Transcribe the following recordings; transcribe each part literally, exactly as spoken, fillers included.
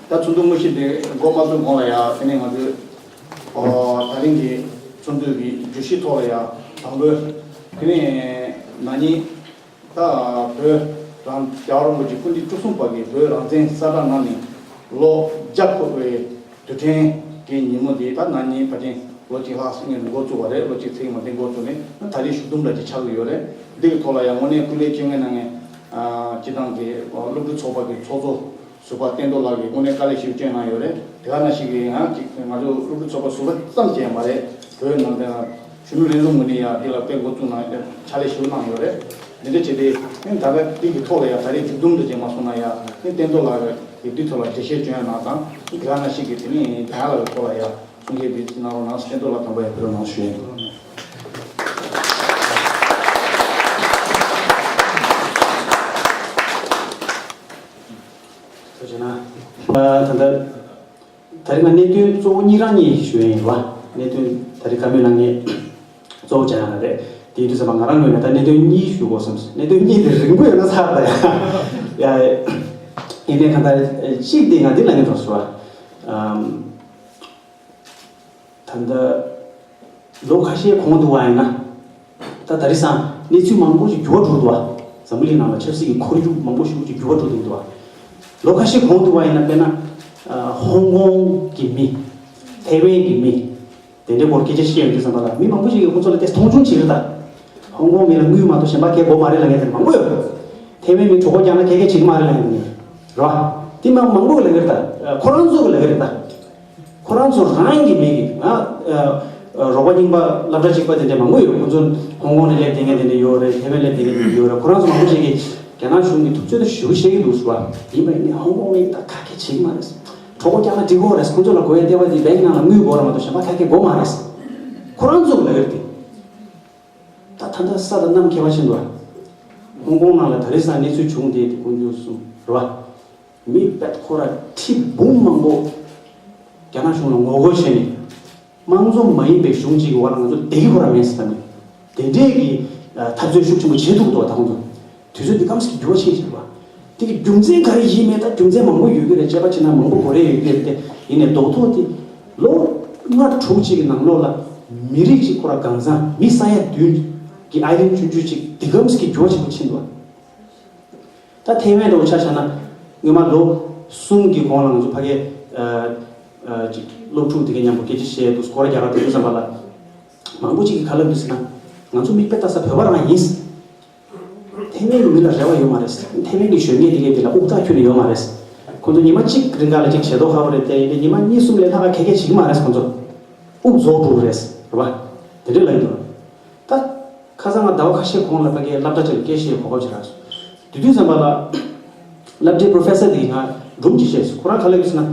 ད་ཚོགས་འདུ་དངོས་གཞི་དེ་འགོ་མ་ཚུགས་གོང་ལ་ཡ་དེ་ནས་ང་ཚོས་ཨོ་ད་རིང་གི་ཚོགས་འདུ་གི་བརྗོད་གཞི་ཐོག་ལ་ཡ་དང་པོའི་དེ་ནས་ན་ནིང་ད་བོད་རང་རྒྱལ་བ་རིན་པོ་ཆེ་སྐུ་ཕྲེང་བཅུ་གསུམ་པ་གི་བོད་རང་བཙན་གསལ་བསྒྲགས་གནང་ནས་ལོ་བརྒྱ་འཁོར་བའི་དུས་དྲན་གྱི་ཉིན་མོ་དེ་ད་ན་ནིང་ཕལ་ཆེར་ལོ་གཅིག་ལྷག་ཙམ་སྔོན་ནས་འགོ་བཙུགས་པ་རེད། ལོ་གཅིག་ཚེག་མ་ཟིན་འགོ་བཙུགས་ནས་ད་རེས་བཞུགས་གདུང་འདྲ་ཅིག་ཆགས་ཀྱི་ཡོད་རེད། འདི་གི་ཐོག་ལ་ཡང་དངོས་གནས་སྐུ་ལས་བསྐྱོན་མཁན་གནང་མཁན་སྤྱི་བཏང་གི་སློབ་ཕྲུག་ཚོགས་པ་གི་ཚོགས་གཙོ་ཟུར་པ་བསྟན་རྡོར་ལགས་ཀྱིས་དངོས་གནས་དཀའ་ལས་ཞེ་པོ་བསྐྱོན་གནང་ཡོད་རེད། དེ་ག་ནང་བཞིན་གྱི་ཡང་ཅིག་ང་ཚོ་སློབ་ཕྲུག་ཚོགས་པ་ཟུར་པ་ཙམ་གྱིས་མ་རེད། བོད་ནང་དེ་གཞོན་ནུ་ལྷན་ཚོགས་ངོས་ནས་ཡང་འདི་ལ་དཔེ་འགོ་བཙུགས་གནང་ཕྱག་ལས་ཞེ་པོ་གནང་ཡོད་རེད། འདི་འདྲ་བྱས་ཏེ་ཨེ་ད་ལྟ་འདི་གི་ཐོག་ལ་ཡང་ད་རེས་མཇུག་སྡོམ་དུ་བྱས་མ་སོང་ན་ཡང་ཨེ་བསྟན་རྡོར་ལགས་ཀྱིས་འདི་ཐོག་ལ་འགྲེལ་བཤད་བསྐྱོན་ཡ་གནང་དང་ཨེ་དེ་ག་ནང་བཞིན་གྱི་དེ་ནས་ད་ཡ་ལ་གི་ཐོག་ལ་ཡང་གསུང་བཤད་འདི་གནང་རོགས་གནང་། བསྟན་རྡོར་ལགས་དང་པོ་ཡང་ཕེབས་རོགས་གནང་ཞུ་ཡ་ཡིན། ཐུགས་རྗེ་གནང་། ད་ལྟ་ད་རིང་ང་གནད་དོན་གཙོ་བོ་གཉིས་རང་གཉིས་ཞུ་ཡ་ཡིན་པ། གནད་དོན་ད་རིང་བཀའ་མོལ་གནང་མཁན་གཙོ་བོ་སྦྱང་ཡ་རེད། དེ་ཡིན་དུས་ཙམ་པ་ང་རང་ངོས་ནས་ད་གནད་དོན་གཉིས་ཞུ་དགོས་བསམ་སོང་། གནད་དོན་གཉིས་དེ་རིང་པོ་ཡོད་ན་ཚར་ད་ཡ། ཡ་ཡིན་ནའི་གང་ལྟར་གཅིག་དེ་ང་འདི་ལབ་ཡ་ཡིན་དང་ཞུ་བ། ཨམ། ད་ལྟ་ལོ་ཁ་ཤས་གོང་དུ་བ་ཡིན་ན། ད་ད་རེས་སང་གནས་ཚུལ་མང་པོ་ཞིག་འགྱུར་བ་འགྲོ་འདུག་བ། འཛམ་བུ་གླིང་ནང་ལ་ཆབ་སྲིད་ཀྱི་ཁོར་ཡུག་མང་པོ་ཞིག་ཅིག་འགྱུར་བ་འགྲོ་འདུག་འདུག་བ། ལོ་ཁ་ཤས་གོང་དུ་བ་ཡིན་ན་དཔེར་ན། ཨ་ཧོང་ཀོང་གི་མི། ཐའེ་ཝན་གྱི་མི། དེ་འདྲའི་སྐོར་སྐད་ཆ་བཤད་ཡོང་དུས་ཙམ་པ་ལ་མི་མང་པོ་ཞིག་གིས་ཁོ་ཚོ་ལ་དེ་མཐོང་ཆུང་བྱེད་ཀྱི་རེད་ད། ཧོང་ཀོང་མི་ལ་དངུལ་མ་གཏོགས་གཞན་པ་གང་ཡང་དགོས་མ་རེད་ལབ་མཁན་དེ་མང་པོ་ཡོད། ཐའེ་ཝན་མི་གྲོད་ཁོག་རྒྱགས་ན་གང་ཡང་བྱེད་ཀྱི་མ་རེད་ལབ་མཁན་དེ་རེད་བ། དེ་མང་མང་པོ་གིས་ལབ་ཀྱི་རེད་ད། ཁོ་རང་ཚོ་གིས་ལབ་ཀྱི་རེད་ད། ཁོ་རང་ཚོ་རང་གི་མི་གིས་ང་ཨ་རོགས་པ་རྙིང་པ་སློབ་གྲྭ་གཅིག་པ་དེ་འདྲ་མང་པོ་ཡོད། ཁོ་ཚོ་ཧོང་ཀོང་ནས་སླེབས་བསྡད་མཁན་དེ་འདྲ་ཡོད་རེད། ཐའེ་ཝན་སླེབས་བསྡད་མཁན་དེ་འདྲ་ཡོད་རེད། ཁོ་རང་ཚོ་མང་པོ་ཞིག་གིས་རྒྱ་ནག་གཞུང་གིས་ཐུབ་ཚོད་ད་ཞེ་པོ་བཤད་ཀྱི་འདུག་ཟེར་བ། ཡིན་པ་ཡིན་ནའི་ཧོང་ཀོང་མི་ད་ག་གེ་བྱེད་ཀྱི་མ་རེད། གྲོད་ཁོག་རྒྱགས་ན་འགྲིག་གི་རེད། ཁོ་ཚོ་ལ་དགོས་ཡ་ལྟེ་བ་དེ་བེང་ནང་ལ་དངུལ་དགོས་རེད་མ་གཏོགས་གཞན་པ་ག་གེ་དགོས་མ་རེད། ཁོ་རང་ཚོ་ལབ་ཀྱི་རེད་དེ། ད་ད་ལྟ་ས་དང་གནམ་ཁྱད་པར་ཕྱིན་འདུག་ཧོང་ཀོང་ནང་ལ་ད་རེས་སང་གནས་ཚུལ་བྱུང་བསྡད་དེ་དཀོན་མཆོག་གསུམ་རེད་བ། མི་དཔེ་ཁོ་ར་ཁྲི་འབུམ་མང་པོ་རྒྱ་ནག་གཞུང་ལ་ངོ་རྒོལ་བྱས་ནས། དམངས་གཙོ་མ་ཡིན་པའི་གཞུང་གཅིག་གི་འོག་ལ་ང་ཚོ་བསྡད་ཀྱི་ཁོ་རང་མེད་ཟེར་ད་ནི། དེ་འདྲས་ཀྱི་འཐབ་རྩོད་ཤུགས་ཆེན་པོ་བྱེད་ཐུབ་འདུག་ད་ཁོང་ཚོ། དུས་ཚོད་འདི་སྐམ་སེ་འགྱུར་བ་ཕྱིན་བཞག་པ། དེ་གི་རྒྱུ་མཚན་ག་རེ་ཡིན་མིན་ད་རྒྱུ་མཚན་མང་པོ་ཡོད་ཀྱི་རེད། དཔྱད་པ་བྱེད་ན་མང་པོ་གོ་རེ་ཡོད་ཀྱི་རེད་དེ། ཡིན་ནའི་རྡོག་ཐོག་དེ་ལོ་ལྔ་དྲུག་ཅིག་གི་ནང་ལོགས་ལ་མི་རིགས་ཅིག་ཁོ་ར་གང་ཚང་མི་ས་ཡ་བདུན་གྱི་ཨའི་ལན་ཆུང་ཆུང་ཅིག་འདི་སྐམ་སེ་གི་འགྱུར་བ་ཆེན་པོ་ཕྱིན་འདུག་ད་ཐའེ་ཝན་འདྲ་བོ་ཆ་བཞག་ན། སྔོན་མ་ལོ་གསུམ་གྱི་གོང་ལ་ང་ཚོ་ཕ་གིའི་ཨ་ཨ་ཅིག་སློབ་ཕྲུག་དེ་གའི་མཉམ་པོ་སྐད་ཆ་བཤད་འདུག་སྐོར་རྒྱག་ག་འགྲོ་དུས་ཙམ་པ་ལ། མང་པོ་ཅིག་གིས་ག་ལབ་འདུག་ཟེར་ན། ང་ཚོ་མིག་དཔེ་ལྟ་ས་བོད་པ་རང་ཡིན། ཐའེ་ཝན་གྱི་མི་ལ་རེ་བ་ཡོད་མ་རེད། ཐའེ་ཝན་གྱི་གཞོན་སྐྱེས་དེ་གའི་དེ་ལ་དབུགས་ཐག་ཁྱོན་ནས་ཡོད་མ་རེད། ཁོ་ཚོ་ཉི་མ་གཅིག་རིང་ག་ལ་ཅིག་བྱེད་མདོག་ཁ་པོ་རེད་དེ། ཡིན་ནའི་ཉི་མ་གཉིས་གསུམ་ལས་ལྷག་ག་ག་གེ་བྱེད་ཀྱི་མ་རེད། ཁོ་ཚོ་དབུགས་རྫོགས་འགྲོ་གི་རེད། རེད་པ། དེ་འདྲས་ལབ་ཀྱི་འདུག་ད་ཁ་སང་ང་ཟླ་བ་ཁ་ཤས་གོང་ལ་ཕ་གིའི་སློབ་གྲྭ་ཅིག་ལ་སྐད་ཆ་གོ་སྐབས་ཅིག་རག་སོང་། དེ་དུས་ཙམ་པ་ལ་སློབ་གྲྭའི་པྲོ་ཕེ་སར་དེ་གིས་ང་སྒྲུང་ཅིག་བཤད་སོང་། ཁོ་རང་ག་ལབ་ཀྱི་ཟེར་ན།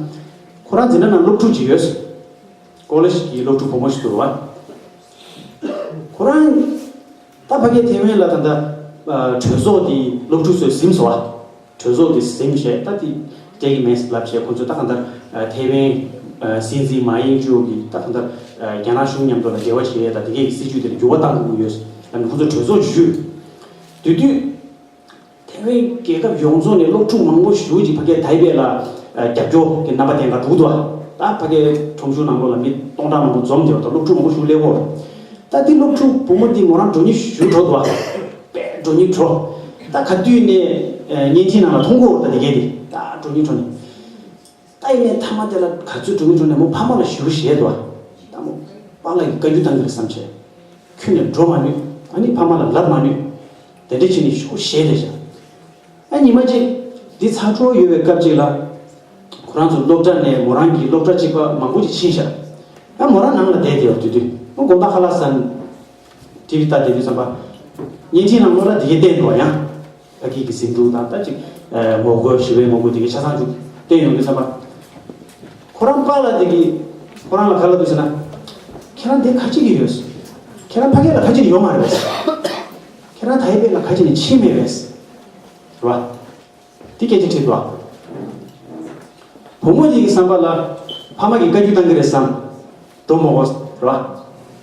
ཁོ་རང་འཛིན་གྲྭ་ནང་སློབ་ཕྲུག་ཅིག་ཡོད། ཀོ་ལེཇ་གི་སློབ་ཕྲུག་བུ་མོ་ཞིག་འདུག་པ། ཁོ་རང་ད་ཕ་གིའི་ཐའེ་ཝན་ལ་ད་ལྟ་ཨ་གྲོས་ཚོགས་དེ་སློབ་ཕྲུག་ཚོས་ཟིན་སོང་བ། གྲོས་ཚོགས་དེ་ཟིན་བྱས་ད་དེ་སྤྲད་ཀྱི་མེད་ལབ་བྱས། ཁོ་ཚོས་ད་གང་ལྟར་ཨ་ཐའེ་ཝན་ཨ་སྲིད་འཛིན་མཱ་ཡིང་ཅུའུ་གིས་ད་གང་ལྟར་ཨ་རྒྱ་ནག་གཞུང་མཉམ་དུ་ལ་འབྲེལ་བ་བྱེད་ཡས་དང་དེ་གའི་སྲིད་ཇུས་དེ་ལ་འགྱུར་བ་གཏང་དགོས་ཀྱི་ཡོད་ལབ་ནས་ཁོ་ཚོས་གྲོས་ཚོགས་ཞུས། དེ་དུས། ཐའེ་ཝན་རྒྱལ་ཁབ་ཡོངས་རྫོགས་ནས་སློབ་ཕྲུག་མང་པོ་ཞིག་ཅིག་ཕ་གིའི་ཐའེ་པེ་ལ་ཨ་རྒྱབ་སྐྱོར་གྱི་རྣམ་པ་བསྟན་ག་འགྲོ་འདུག་ད་ཕ་གིའི་ཁྲོམ་གཞུང་ནང་ལོགས་ལ་མི་སྟོང་ཕྲག་མང་པོ་འཛོམས་བསྡད་པ་དང་སློབ་ཕྲུག་མང་པོ་ཞིག་སླེབས་ཡོད་རེད། ད་དེ་སློབ་ཕྲུག་བུ་མོ་དེ་མོ་རང་འགྲོ་སྙིང་ཞེ་པོ་བྲོ་འདུག་དཔེ་འགྲོ་སྙིང་བྲོ། ད་ག་དུས་ནས་ཨ་བརྙན་འཕྲིན་ནང་ལ་མཐོང་གི་ཡོད་རེད། ད་དེ་གས་དེ་ད་འགྲོ་སྙིང་བྲོ་ནས། ད་ཡིན་ནའི་མཐའ་མ་དེ་ལ་ག་ཚོད་འགྲོ་གི་འགྲོ་ནས་མོ་ཕ་མ་ལ་ཞུ་བཤད་དོ། ད་མོ་པཱ་ལགས་ཀྱིས་བཀའ་བཀྱོན་བཏང་གི་རེད་བསམ་བྱས། ཁྱོན་ནས་འགྲོ་མ་ནུས། ཨ་ནི་ཕ་མ་ལ་ལབ་མ་ནུས། དེ་འདྲ་བྱས་ནས་ཞུ་བཤད་བསྡད་བཞག་ཨ་ཉི་མ་གཅིག་འདི་ཚ་དྲོད་ཡོད་པའི་སྐབས་གཅིག་ལ། ཁོ་རང་ཚོ་སློབ་གྲྭ་ནས་མོ་རང་གི་སློབ་གྲྭ་གཅིག་པ་མང་པོ་ཅིག་ཕྱིན་བཞག་ཨ་མོ་རང་ནང་ལ་བསྡད་བསྡད་པ་དེ་དུས་ཨ་དགོང་དག་ཁ་ལག་ཟ་ནས་ཊི་བི་ལྟ་བསྡད་དུས་ཙམ་པ། བརྙན་འཕྲིན་ནང་ལོགས་ལ་དེ་གས་བསྟན་འདུག་ཡང་། ཕ་གི་གི་ཟིང་འཁྲུག་དང་ད་ཅིག་ཨ་ངོ་རྒོལ་ཞི་བའི་ངོ་རྒོལ་དེ་གའི་ཆ་ཚང་ཅིག་བསྟན་ཡོང་དུས་ཙམ་པ། ཁོ་རང་པཱ་ལགས་དེ་གིས་ཁོ་རང་ལ་ག་ལབ་འདུག་ཟེར་ན། ཁྱེད་རང་འདིར་ག་ཅི་གི་ཡོད། ཁྱེད་རང་ཕ་གི་ལ་ག་ཅི་ཡོད་མ་རེད། ཁྱེད་རང་ཐའེ་པེ་ལ་ག་ཅི་ནས་ཕྱིན་མེད་པས། རེད་བ། དེ་སྐད་ཆ་དྲིས་འདུག་བ། བུ་མོ་དེ་གི་བསམ་པ་ལ་ཕ་མ་གིས་བཀའ་བཀྱོན་བཏང་གི་རེད་བསམ། འགྲོ་མ་དགོས་རེད་བ།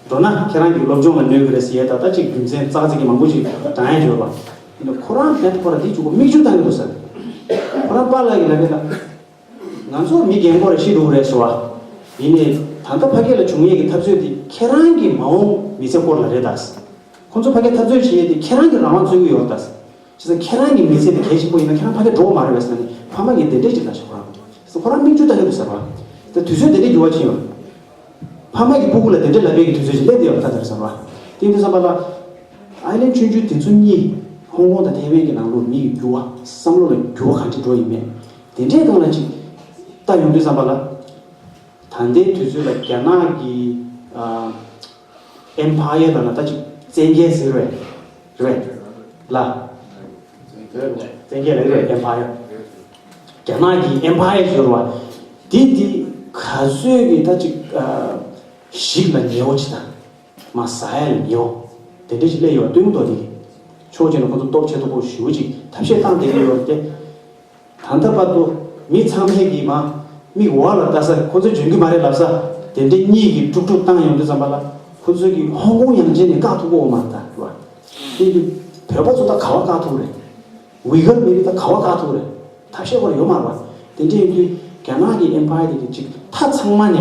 འགྲོ་ན་ཁྱེད་རང་གི་སློབ་སྦྱོང་ལ་གནོད་གི་རེད་ཟེར་ཡས་ད་ལྟ་ཅིག་རྒྱུ་མཚན་ཙག་ཙིག་གི་མང་པོ་ཞིག་བགྲང་ཡས་ཡོད་རེད་བ། ཡིན་ནའི་ཁོ་རང་བེད་ཁོ་ར་དེ་གཅིག་པོ་མིག་ཆུ་བཏང་གི་འདུག་ཟེར། ཁོ་རང་པཱ་ལགས་ཀྱིས་ལབ་པས་ལ། ང་ཚོ་མི་རྒན་གོག་རེ་ཤི་འགྲོ་གི་རེད་ཟེར་བ། ཡིན་ནའི་ད་ལྟ་ཕ་སྐད་ལ་བྱུང་ཡས་ཀྱི་འཐབ་རྩོད་དེ་ཁྱེད་རང་གི་མ་འོངས་མི་ཚེ་སྐོར་ལ་རེད་ད། ཁོང་ཚོ་ཕ་སྐད་འཐབ་རྩོད་བྱེད་ཡས་དེ་ཁྱེད་རང་གི་རང་དབང་རྩོད་ཀྱི་ཡོད་ད། བྱས་ཙང་ཁྱེད་རང་གི་མི་ཚེ་དེ་གལ་ཆེན་པོ་ཡིན་ན་ཁྱེད་རང་ཕ་སྐད་འགྲོ་གི་མ་རེད་པས་ཟེར་ནས་ཕ་མ་གིས་དེ་འདྲས་ཅིག་ལབ་བཞག་ཁོ་རང་། ཁོ་རང་མིག་ཆུ་ལྟ་གི་འདུག་ཟེར་བ། ད་དུས་ཚོད་དེ་འདྲས་འགྱུར་བ་ཕྱིན་ཡོད། ཕ་མ་གི་སྤུ་གུ་ལ་དེ་འདྲས་ལབ་པའི་གི་དུས་ཚོད་ཅིག་སླེབས་བསྡད་ཡོད་ད་ད་རེས་བསམ་པ། དེ་ཡིན་དུས་བསམ་པ་ལ། ཨའི་ལན་ཆུང་ཆུང་དེ་ཚོ་གཉིས་ཧོང་ཀོང་དང་ཐའེ་ཝན་གྱི་ནང་ལོགས་མི་ཡི་འགྱུར་བ་བསམ་བློ་ལ་འགྱུར་བ་ག་འདྲས་འགྲོ་ཡིན་མེད། དེ་འདྲས་སྟེང་ལ་ཅིག་ལྟ་ཡོང་དུས་བསམ་པ་ལ། ད་ལྟའི་དུས་ཚོད་ལ་རྒྱ་ནག་གི་ཨ་ཨེམ་ཕ་ཡར་ལབ་ན་ད་ཅིག་བཙན་རྒྱལ་ཟེར་བས་རེད་ལ། བཙན་རྒྱལ་ལ་རེད་ཨེམ་ཕ་ཡར། རྒྱ་ནག་གི་ཨེམ་ཕ་ཡར་ཟེར་བ་དེ་དེ་ག་ཚོད་ཀྱི་ད་ཅིག་ཨ་ཞིག་ལ་ཉེ་བོ་ཅིག་དང་མ་ཟ་ཡ་ལ་ཉེ་བོ་དེ་འདྲ་ཞིག་སླེབས་ཡོད་སྟོན་གྱི་འདུག་དེ་གི་ཕྱོགས་གཅིག་ནས་ཁོ་ཚོ་སྟོབས་ཆེ་མཐོ་པོ་ཞེ་པོ་ཅིག་ཐབས་ཤེས་བཏང་བསྡད་ཀྱི་ཡོད་རེད་དེ། ད་ལྟ་བར་དུ་མི་ཚང་མས་ཀྱིས་མ་མིག་འོག་ལ་ལྟ་ས་ཁོ་ཚོ་འཇོན་གྱི་མ་རེད་ལབ་ས་དེ་འདྲའི་གཉིས་ཀྱིས་དཀྲུག་དཀྲུག་བཏང་ཡོང་དུས་ཙམ་པ་ལ་ཁོ་ཚོ་གིས་ཧོང་ཀོང་ཡང་ཅན་ནས་བཀག་ཐུབ་ཀྱི་ཡོད་མ་རེད་ད་རེད་བ། དེ་དུས་བོད་པ་ཚོ་ད་ག་བ་བཀག་ཐུབ་རེད། ཝི་གར་མི་རིགས་ད་ག་བ་བཀག་ཐུབ་རེད། ཐབས་ཤེས་ཁོ་ར་ཡོད་མ་རེད་བ། དེ་འདྲ་ཡིན་དུས་རྒྱ་ནག་གི་ཨེམ་ཕ་ཡར་དེ་གི་ཅིག་མཐའ་ཚང་མ་ནས་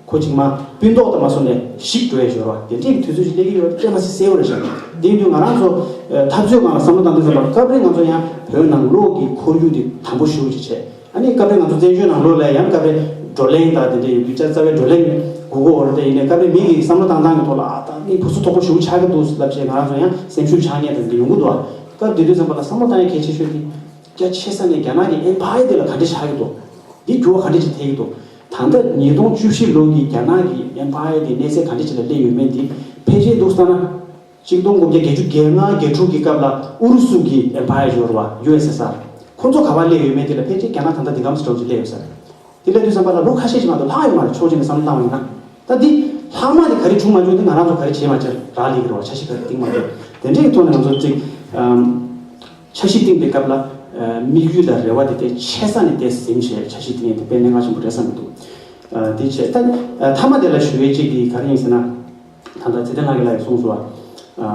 ཁོ་ཅིག་མ་སྤུན་ཐོག་དང་མ་སོང་ནས་ཞིག་འགྲོ་ཡས་ཞོར་བ་དེ་འདྲའི་དུས་ཚོད་ཅིག་སླེབས་ཀྱི་ཡོད་དཔེ་མ་སྲིད་གསལ་བོ་རེད་ཤག་དེ་ཡིན་དུས་ང་རང་ཚོ་ཨ་འཐབ་རྩོད་སྒང་ལ་བསམ་བློ་བཏང་དུས་ཙམ་པ་སྐབས་རེ་ང་ཚོ་ཡང་བོད་ནང་ལོགས་ཀྱི་ཁོར་ཡུག་དེ་དམ་པོ་ཞེ་པོ་ཅིག་བྱས། ཨ་ནི་སྐབས་རེ་ང་ཚོ་བཙན་བྱོལ་ནང་ལོགས་ལ་ཡང་སྐབས་རེ་བགྲོ་གླེང་དང་དེ་འདྲ་ཡོད་དུས་ཅིག་རྩ་བའི་བགྲོ་གླེང་གི་སྒུག་གི་ཡོད་རེད་དེ། ཡིན་ནའི་སྐབས་རེ་མི་གི་བསམ་བློ་བཏང་སྟངས་ཀྱི་ཐོག་ལ་ཨ་ད་ངས་ཕུགས་སུ་དོག་པོ་ཞེ་པོ་ཆགས་ཀྱི་འདུག་ལབ་བྱས་ང་རང་ཚོ་ཡང་སེམས་ཤུགས་ཆག་མཁན་དེ་འདྲ་ཡོང་གི་འདུག་སྐབས་དེ་དུས་ཙམ་པ་ལ་བསམ་བློ་བཏང་ཡ་གལ་ཆེ་ཤོས་དེ་རྒྱ་ཆེ་ས་ནས་རྒྱ་ནག་གི་ཨེམ་ཕ་ཡར་དེ་ལ་ག་འདྲ་ཆགས་ཀྱི་འདུག་འདི་འགྱུར་བ་ག་འདྲ་ཅིག་ཐེབས་ཀྱི་འདུག་ད་ལྟ་ཉིས་སྟོང་བཅུ་བཞི་ལོ་གི་རྒྱ་ནག་གི་ཨེམ་ཕ་ཡར་དེ་གནས་ཚད་ག་འདྲ་ཅིག་ལ་སླེབས་ཡོད་མེད་འདི་ཕལ་ཆེར་འདུག་ས་ན། གཅིག་སྟོང་དགུ་བརྒྱ་བརྒྱད་ཅུ་གྱ་ལྔ་གྱ་དྲུག་གི་སྐབས་ལ་ཨུ་རུ་སུ་གི་ཨེམ་ཕ་ཡར་ཡོད་རེད་བ། ཡུ་ཨེས་ཨེས་ཨར། ཁོ་ཚོ་ག་པར་སླེབས་ཡོད་མེད་དེ་ལ་ཕལ་ཆེར་རྒྱ་ནག་ད་ལྟ་འདི་གམ་སི་འདྲ་བོ་ཅིག་སླེབས་ཡོད་ས་རེད། དེ་སླེབས་དུས་ཙམ་པ་ལ་ལོ་ཁ་ཤས་ཤིག་མ་གཏོགས་ལྷག་ཡོད་མ་རེད། ཕྱོགས་གཅིག་ནས་བསམ་བློ་བཏང་བ་ཡིན་ན། ད་འདི་ལྷག་མ་དེ་ག་རེ་བྱུང་མ་བྱུང་དེ་ང་རང་ཚོ་ག་རེ་བྱས་མ་བྱས་རག་ལས་ཀྱི་རེད་བ། འཆར་གཞི་ག་རེ་བཏིང་མ་བཏིང་དེ་འདྲའི་ཐོག་ནས་ང་ཚོ་ཅིག་ཨམ། འཆར་གཞི་བཏིང་པའི་སྐབས་ལ་ཨ་དམིགས་ཡུལ་དང་རེ་བ་དེ་དེ་ཆེ་ས་ནས་དེ་ཟིན་བྱས་འཆར་གཞི་བཏིང་ཡས་དེ་དཔེ་གནད་འགག་ཆེན་པོ་རེད་བསམ་གྱི་འདུག་ཨ་དེ་བྱས་ད་ཨ་མཐའ་མ་དེ་ལ་ཞུ་ཡས་གཅིག་དེ་ག་རེ་ཡིན་ཟེར་ན། ད་ལྟ་ཚེ་བརྟན་ལྷ་རྒྱལ་ལགས་ཀྱིས་གསུངས་སོང་བ། ཨ་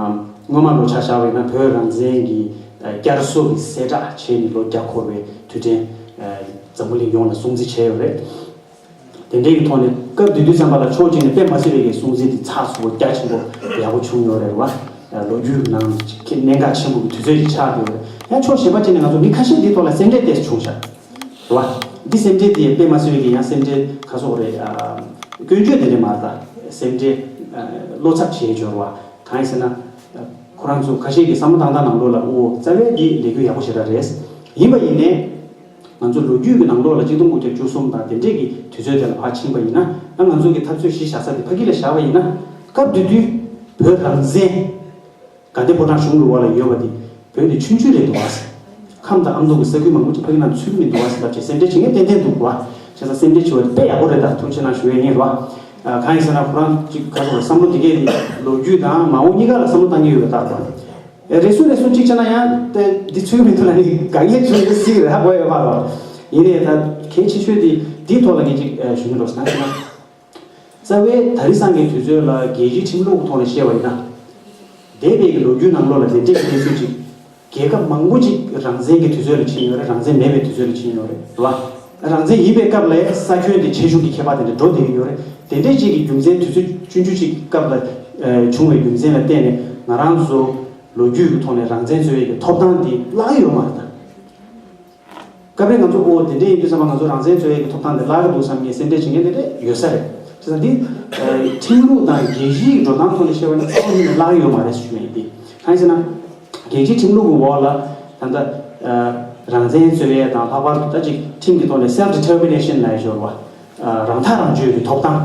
སྔོན་མ་ལོ་ཆ་བཞག་པ་ཡིན་ན་བོད་རང་བཙན་གྱི་ཨ་བསྐྱར་གསོ་གི་གསལ་བསྒྲགས་བྱས་ནས་ལོ་བརྒྱ་འཁོར་བའི་དུས་དྲན་ཨ་འཛམ་བུ་གླིང་ཡོངས་ལ་སྲུང་བརྩི་བྱས་ཡོད་རེད། དེ་འདྲའི་གི་ཐོག་ནས་སྐབས་དེ་དུས་ཙམ་པ་ལ་ཕྱོགས་གཅིག་ནས་དཔེ་མ་སྲིད་པའི་གི་སྲུང་བརྩི་དེ་ཚགས་ཚུད་པོ་རྒྱ་ཆེན་པོ་ཡག་པོ་བྱུང་ཡོད་རེད་བ། ལོ་རྒྱུས་ནང་གནད་འགག་ཆེན་པོ་གི་དུས་ཚོད་ཅིག་ཆགས་ཡོད་རེད། ཡང་ཕྱོགས་གཞན་པ་གཅིག་ནས་ང་ཚོ་མི་ཁ་ཤས་འདིའི་ཐོག་ལ་སེམས་ཁྲལ་ཏོག་ཙམ་བྱུང་ཤག་རེད་བ། འདི་སེམས་ཁྲལ་དེ་དཔེ་མ་སྲིད་པའི་གི་ཡང་སེམས་ཁྲལ་ག་ཚོད་རེད། ཨ་སྐྱོན་བརྗོད་དེ་འདྲ་མ་རེད་ད། སེམས་ཁྲལ་ཨ་བློ་འཚབ་བྱེད་ཡས་ཅིག་ཡོད་རེད་བ། གང་ཡིན་ཟེར་ན། ཁོ་རང་ཚོ་ཁ་ཤས་ཀྱི་བསམ་བློ་བཏང་སྟངས་ནང་ལོགས་ལ་ཨོ་རྩ་བའི་འདི་ལས་འགུལ་ཡག་པོ་ཞེ་དྲག་རེད། ཡིན་པ་ཡིན་ནའི། ང་ཚོ་ལོ་རྒྱུས་ཀྱི་ནང་ལོགས་ལ་གཅིག་སྟོང་དགུ་བརྒྱ་བཅུ་གསུམ་དང་དེ་འདྲས་ཀྱི་དུས་ཚོད་དེ་ལ་ཕར་ཕྱིན་པ་ཡིན་ན། ཨ་ང་ཚོ་གི་འཐབ་རྩོད་གཞི་བཞག་ས་དེ་ཕ་གི་ལ་བཞག་པ་ཡིན་ན། སྐབས་དེ་དུས་བོད་རང་བཙན་དགའ་ལྡན་ཕོ་བྲང་གཞུང་གི་འོག་ལ་ཡོད་པ་དེ་བོད་དེ་ཆུང་ཆུང་རེད་འདུག་བ། ཁམས་དང་ཨ་མདོ་གི་ས་ཁུལ་མང་པོ་ཅིག་ཕ་གི་ནང་ཚུད་ཀྱི་མི་འདུག་བ་ཟེར་ལབ་བྱས་སེམས་ཁྲལ་བྱེད་མཁན་ཏན་ཏན་འདུག་བ། བྱས་ཙང་སེམས་ཁྲལ་བྱེད་པ་དེ་དཔེ་ཡག་པོ་རེད་ད། ཐུགས་རྗེ་གནང་ཞུ་ཡས་ཡིན་རེད་བ། གང་ཡིན་ཟེར་ན་ཁོ་རང་ཅིག་ག་རེ་བསམ་བློ་དེ་གས་དེ་ལོ་རྒྱུས་དང་མ་འོངས་གཉིས་ཀ་ལ་བསམ་བློ་བཏང་གི་ཡོད་པ་ལྟར་བ། རེ་ཟུང་རེ་ཟུང་གཅིག་བྱས་ན་ཡང་དེ་འདི་ཚུལ་མི་འདུག་ལ་ནི་དགག་ཡས་བྱུང་ཡོད་སྲིད་རེད་ཧ་གོ་ཡོད་མ་རེད། ཡིན་ནའི་ད་གལ་ཆེ་ཤོས་དེ་འདིའི་ཐོག་ལ་ངས་ཅིག་ཞུ་གི་འགྲོ་ཟེར་ན་ཟེར་ན། རྩ་བའི་དེང་སང་གི་དུས་ཚོད་ལ་རྒྱལ་སྤྱིའི་ཁྲིམས་ལུགས་ཀྱི་ཐོག་ནས་བཤད་པ་ཡིན་ན། འདས་པའི་གི་ལོ་རྒྱུས་ནང་ལོགས་ལ་དེ་འདྲས་ཀྱི་གནས་ཚུལ་ཅིག་རྒྱལ་ཁབ་མང་པོ་ཅིག་རང་བཙན་གྱི་དུས་ཚོད་ལ་ཕྱིན་ཡོད་རེད། རང་བཙན་མེད་པའི་དུས་ཚོད་ལ་ཕྱིན་ཡོད་རེད་བ། རང་བཙན་ཡིན་པའི་སྐབས་ལ་ས་ཁྱོན་དེ་ཆེ་ཆུང་གི་ཁྱད་པར་དེ་འདྲ་འགྲོ་བསྡད་ཀྱི་ཡོད་རེད། དེ་འདྲས་ཅིག་གི་རྒྱུ་མཚན་དུས་ཚོད་ཆུང་ཆུང་ཅིག་གི་སྐབས་ལ་ཨ་བྱུང་བའི་རྒྱུ་མཚན་ལ་བརྟེན་ནས་ང་རང་ཚོ་ལོ་རྒྱུས་ཀྱི་ཐོག་ནས་རང་བཙན་རྩོད་ཡས་ཀྱི་ཐོབ་ཐང་དེ་བརླག་གི་ཡོད་མ་རེད་ད། སྐབས་རེ་ང་ཚོ་ཨོ་དེ་འདྲས་ཡིན་དུས་ཙམ་པ་ང་ཚོ་རང་བཙན་རྩོད་ཡས་ཀྱི་ཐོབ་ཐང་དེ་བརླག་གི་འདུག་བསམ་ངས་སེམས་ཁྲལ་བྱེད་མཁན་དེ་འདྲས་ཡོད་ས་རེད། བྱས་ཙང་འདི་ཨ་ཁྲིམས་ལུགས་དང་རྒྱལ་སྤྱིའི་འགྲོ་སྟངས་ཐོག་ནས་བཤད་པ་ན་གཙོ་བོ་ཉིད་ནས་བརླག་གི་ཡོད་མ་རེད་ཞུ་ཡས་ཡིན། དེ་གང་ཡིན་ཟེར་ན། རྒྱལ་སྤྱིའི་ཁྲིམས་ལུགས་ཀྱི་འོག་ལ་ད་ལྟ་ཨ་རང་བཙན་རྩོད་ཡས་དང་ལྷག་པར་དུ་ད་ཅིག་ཁྲིམས་ཀྱི་ཐོག་ནས་self determination་ལབ་ཡས་ཡོད་རེད་བ། ཨ་རང་ཐག་རང་གཅོད་ཀྱི་ཐོབ་ཐང་།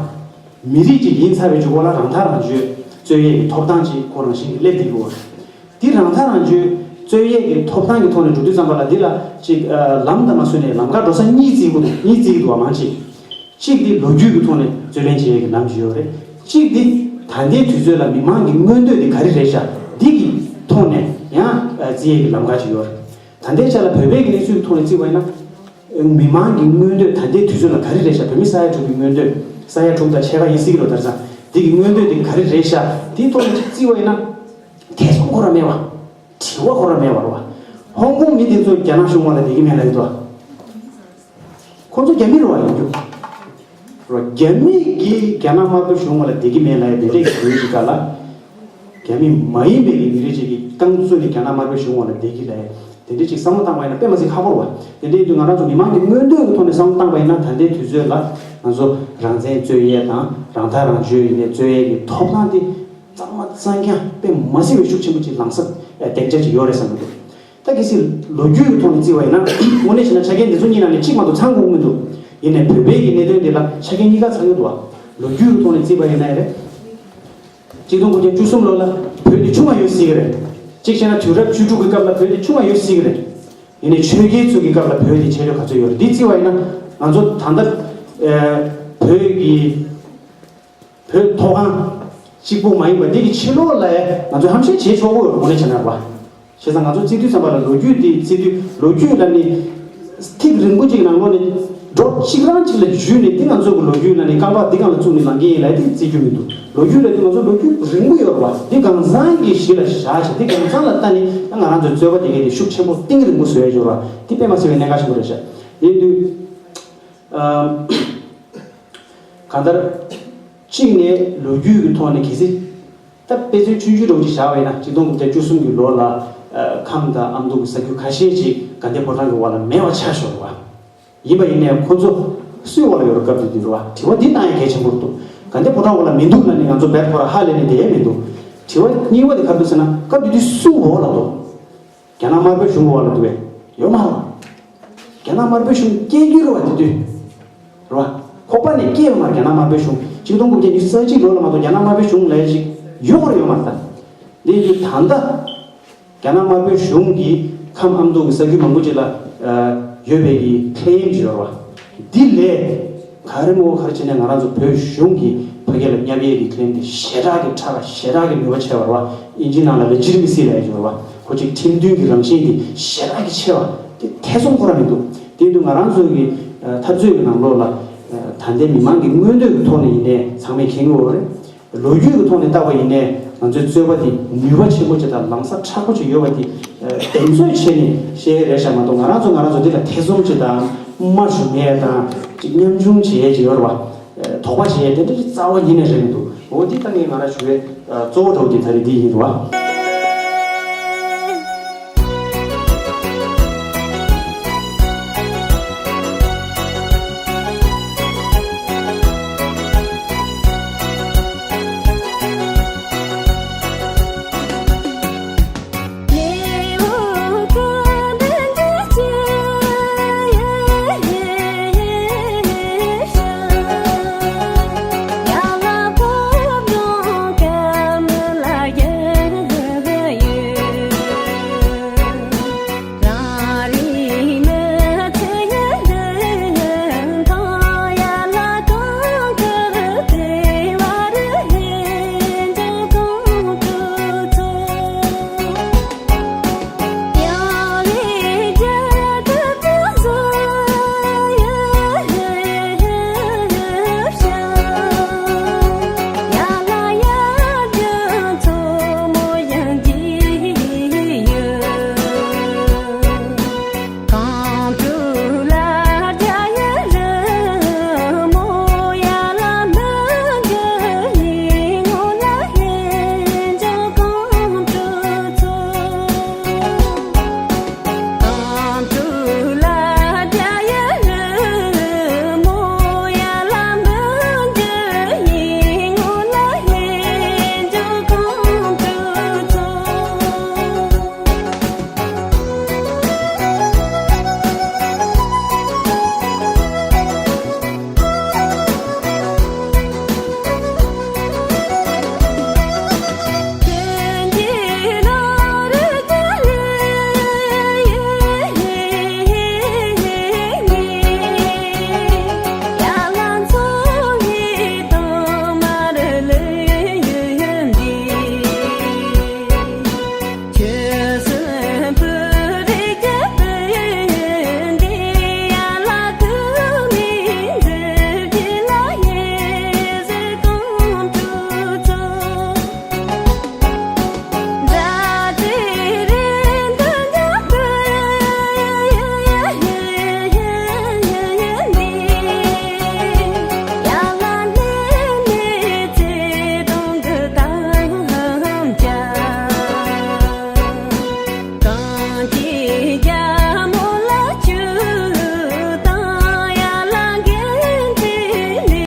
མི་རིགས་ཅིག་ཡིན་ཚར་བའི་མཇུག་གུ་ལ་རང་ཐག་རང་གཅོད་རྩོད་ཡས་ཀྱི་ཐོབ་ཐང་ཅིག་ཁོ་རང་བཞིན་གྱིས་སླེབས་བསྡད་ཀྱི་ཡོད་རེད། འདི་རང་ཐག་རང་གཅོད་རྩོད་ཡས་ཀྱི་ཐོབ་ཐང་གི་ཐོག་ནས་འགྲོ་དུས་ཙམ་པ་ལ་འདི་ལ་ཅིག་ཨ་ལམ་དང་མ་སོན་ནས་ལམ་ཁ་འགྲོ་ས་གཉིས་བརྩི་གི་འདུག་གཉིས་བརྩི་གི་འདུག་བ། མང་ཆེ་གཅིག་འདི་ལོ་རྒྱུས་ཀྱི་ཐོག་ནས་རྩོད་ལེན་བྱེད་ཡས་ཀྱི་ལམ་ཞིག་ཡོད་རེད། གཅིག་འདི་ད་ལྟའི་དུས་ཚོད་ལ་མི་མང་གི་མངོན་འདོད་འདི་ག་རེ་རེད་ཤག་འདི་གི་ཐོག་ནས་ཡང་ཨ་བརྩི་ཡས་ཀྱི་ལམ་ཁ་ཅིག་ཡོད་རེད། ད་ལྟའི་ཆ་ལ་བོད་པའི་གི་གནས་ཚུལ་གྱི་ཐོག་ནས་བརྩིས་པ་ཡིན་ན། མི་མང་གི་མངོན་འདོད་ད་ལྟའི་དུས་ཚོད་ལ་ག་རེ་རེད་ཤག་བོད་མི་ས་ཡ་དྲུག་གི་མངོན་འདོད། ས་ཡ་དྲུག་དང་ཕྱེད་ཀ་ཡིན་སྲིད་ཀྱི་རེད་ད་རེས་ཙང་། འདི་གི་མངོན་འདོད་འདི་ག་རེ་རེད་ཤག་འདིའི་ཐོག་ནས་ཅིག་བརྩིས་པ་ཡིན་ན། དེ་ཚོ་ཁོ་ར་མེད་པ། དྲི་བ་ཁོ་ར་མེད་པ་རེད་བ། ཧོང་ཀོང་མི་དེ་ཚོ་རྒྱ་ནག་གཞུང་བ་ལ་བསྡད་ཀྱི་མེད་ལབ་ཀྱི་འདུག་ཁོང་ཚོ་རྒྱ་མི་རེད་བ། ཡིན་རྒྱུ་རོ། རྒྱ་མི་གིས་རྒྱ་ནག་དམར་པོའི་གཞུང་ངོ་ལ་བསྡད་ཀྱི་མེད་ལབ་ཡ་དེ་འདྲས་ཀྱི་ཡུལ་ཞིག་ག་ལ། རྒྱ་མི་མ་ཡིན་པའི་གི་མི་རིགས་ཅིག་གིས་རྐང་བཙུགས་ནས་རྒྱ་ནག་དམར་པོའི་གཞུང་ངོ་ལ་བསྡད་ཀྱི་ལབ་ཡ་དེ་འདྲས་ཅིག་བསམ་བློ་བཏང་བ་ཡིན་ན་དཔེ་མ་སྲིད་ཁག་པོ་རེད་བ། དེ་འདྲས་ཡིན་དུས་ང་རང་ཚོ་མི་མང་གི་མངོན་འདོད་ཀྱི་ཐོག་ནས་བསམ་བློ་བཏང་བ་ཡིན་ན་ད་ལྟའི་དུས་ཚོད་ལ་ང་ཚོ་རང་བཙན་རྩོད་ཡས་དང་རང་ཐག་རང་གཅོད་ཡིན་ནས་རྩོད་ཡས་ཀྱི་ཐོབ་ཐང་དེ་གཙང་མ་གཙང་རྐྱང་དཔེ་མ་སྲིད་པའི་ཤུགས་ཆེན་པོ་ཅིག་ལངས་ས་ཨ་སྡིངས་ཆ་ཅིག་ཡོད་རེད་བསམ་གྱི་འདུག་ད་གལ་སྲིད་ལོ་རྒྱུས་ཀྱི་ཐོག་ནས་བརྩིས་པ་ཡིན་ན། དངོས་གནས་བྱས་ན་ཆ་རྐྱེན་འདི་ཚོ་གཉིས་ནང་ནས་གཅིག་མ་གཏོགས་ཚང་དགོས་མི་འདུག་ཡིན་ནའི་བོད་པའི་གི་གནད་དོན་འདི་ལ་ཆ་རྐྱེན་གཉིས་ཀ་ཚང་གི་འདུག་བ། ལོ་རྒྱུས་ཀྱི་ཐོག་ནས་བརྩིས་པ་ཡིན་ན་ཡང་རེད། གཅིག་སྟོང་དགུ་བརྒྱ་བཅུ་གསུམ་ལོ་ལ་བོད་འདི་ཆུང་བ་ཡོད་སྲིད་གི་རེད། གཅིག་བྱས་ན་དུས་རབས་བཅུ་དྲུག་གི་སྐབས་ལ་བོད་འདི་ཆུང་བ་ཡོད་སྲིད་གི་རེད། ཡིན་ནའི་ཆོས་རྒྱལ་ཚོ་གི་སྐབས་ལ་བོད་འདི་ཆེ་ལོས་ག་ཚོད་ཡོད་རེད། འདི་བརྩིས་པ་ཡིན་ན་ང་ཚོ་ད་ལྟ་ཨ་བོད་ཀྱི་བོད་མཐོ་སྒང་གཅིག་པུ་མ་ཡིན་པ་འདི་གི་ཕྱི་ལོགས་ལ་ང་ཚོས་ཧམ་བཤད་བྱེད་ཆོག་གི་ཡོད་རེད། དངོས་གནས་བྱས་ན་རེད་བ། བྱས་ཙང་ང་ཚོ་བརྩི་དུས་ཙམ་པ་ལ་ལོ་རྒྱུས་འདི་བརྩི་དུས་ལོ་རྒྱུས་ལ་ནི་ཐིག་རིང་པོ་ཅིག་ནང་ལོགས་ནས་སྒྲོ་གཅིག་རང་གཅིག་ལ་འཇུས་ནས་འདི་ང་ཚོ་གི་ལོ་རྒྱུས་ལ་ནི་རྐང་པ་འདི་སྒང་ལ་བཙུགས་ནས་ལངས་ཀྱི་ཡིན་ལབ་དེ་བརྩི་རྒྱུ་མི་འདུག་ལོ་རྒྱུས་ལ་དེ་ང་ཚོ་ལོ་རྒྱུས་རིང་པོ་ཡོད་རེད་བ། འདི་གང་ཚང་གི་གཞི་ལ་བཞག་བྱས་འདི་གང་ཚང་ལ་ལྟ་ནས་ང་རང་ཚོའི་རྩོད་པ་དེ་གའི་དེ་ཤུགས་ཆེན་པོ་གཏིང་རིང་པོ་བཟོ་ཡ་ཡོད་རེད་བ། འདི་དཔེ་མ་སྲིད་པའི་གནད་འགག་ཆེན་པོ་རེད་ཤག་ཡིན་དུས། ཨམ། གང་ལྟར། གཅིག་ནས་ལོ་རྒྱུས་ཀྱི་ཐོག་ནས་གལ་སྲིད། ད་དཔེ་མཚོན་ཆུང་ཆུང་འདྲ་བོ་ཅིག་བཞག་པ་ཡིན་ན་གཅིག་སྟོང་དགུ་བརྒྱ་བཅུ་གསུམ་གྱི་ལོ་ལ། ཨ། ཁམས་དང་ཨ་མདོ་གི་ས་ཁུལ་ཁ་ཤས་ཅིག་དགའ་ལྡན་ཕོ་བྲང་གི་འོག་ལ་མེད་པ་ཆགས་ཤོར་བ། ཡིན་པ་ཡིན་ནའི་ཁོ་ཚོ་སུའི་འོག་ལ་ཡོད་རེད། སྐབས་དེ་དུས་རེད་བ། དྲི་བ་འདི་བཏང་ཡ་གལ་ཆེན་པོ་རེད་འདུག་དགའ་ལྡན་ཕོ་བྲང་འོག་ལ་མི་འདུག་ལབ་ནས་ང་ཚོ་བེད་ཁོ་ར་ཧ་ལས་ནས་བསྡད་ཡ་མི་འདུག་དྲི་བ་གཉིས་པ་དེ་ག་རེ་འདུག་ཟེར་ན་སྐབས་དེ་དུས་སུ་འོག་ལ་འདུག་རྒྱ་ནག་དམར་པོའི་གཞུང་གི་འོག་ལ་འདུག་བས། ཡོད་མ་རེད། རྒྱ་ནག་དམར་པོའི་གཞུང་སྐྱེས་རྒྱུ་རེད་བ། དེ་དུས་རེད་བ། ཁོག་པ་ནས་སྐྱེས་ཡོད་མ་རེད། རྒྱ་ནག་དམར་པོའི་གཞུང་གཅིག་སྟོང་དགུ་བརྒྱ་ཉི་ཤུ་རྩ་གཅིག་ལོ་ལ་མ་གཏོགས་རྒྱ་ནག་དམར་པོའི་གཞུང་ལབ་ཡ་ཅིག་ཡོད་རེད་ཡོད་མ་རེད་ད། འདི་ཡིན་དུས་ད་ལྟ་རྒྱ་ནག་དམར་པོའི་གཞུང་གིས་ཁམས་ཨ་མདོ་གི་ས་ཁུལ་མང་པོ་ཅིག་ལ་ཨ་ཡོད་པའི་གི་ཁ་ལེམ་ཅིག་ཡོད་རེད་བ། འདི་ལས་ག་རེ་མོ་ག་རེ་བྱས་ནས་ང་རང་ཚོ་བོད་གཞུང་གིས་ཕ་གི་ལ་བསྙབ་ཡས་ཀྱི་ཁ་ལེམ་དེ་ཞེ་དྲག་གི་ཕྲ་བ་ཞེ་དྲག་གི་ནུས་པ་ཆེ་བ་རེད་བ། ཨིན་ཇིའི་ནང་ལ་ལེ་ཇི་ཊི་མེ་སི་ལབ་ཡ་ཅིག་ཡོད་རེད་བ། ཁོ་ཅིག་ཁྲིམས་མཐུན་གྱི་རང་བཞིན་དེ་ཞེ་དྲག་གི་ཆེ་བ་དེ་ཐེ་ཚོམ་ཁོ་རང་མི་འདུག་དེ་ཡིན་དུས་ང་རང་ཚོ་གི་ཨ་འཐབ་རྩོད་ཀྱི་ནང་ལོགས་ལ་ཨ་ད་ལྟའི་མི་མང་གི་མངོན་འདོད་ཀྱི་ཐོག་ནས་ཡིན་ནའི་ཚང་མས་མཁྱེན་གྱི་ཡོད་རེད། ལོ་རྒྱུས་ཀྱི་ཐོག་ནས་བལྟས་པ་ཡིན་ནའི་ང་ཚོའི་རྩོད་པ་འདི་ནུས་པ་ཆེན་པོ་ཅིག་དང་ལམ་སང་མཁྲེགས་པོ་ཅིག་ཡོད་པ་འདི་ཨ་གདེང་ཚོད་བྱས་ནས་བཤད་ཡས་རེད་ཤག་མ་གཏོགས་ང་རང་ཚོ་ང་རང་ཚོ་འདི་ལ་ཐེ་ཚོམ་ཅིག་དང་དམའ་ཞུ་མེད་དང་ཅིག་ཉམ་ཆུང་བྱེད་ཡས་ཅིག་ཡོད་རེད་བ། ཨ་དོགས་པ་བྱེད་ཡས་དེ་འདྲ་ཅིག་རྩ་བ་ཉིད་ནས་རེད་མི་འདུག་འོ་འདི་ལྟ་ངས་ང་རང་ཞུ་བའི་ཨ་གཙོ་བོ་འདྲ་བོ་འདི་ད་རེས་འདི་ཡིན་རེད་བ།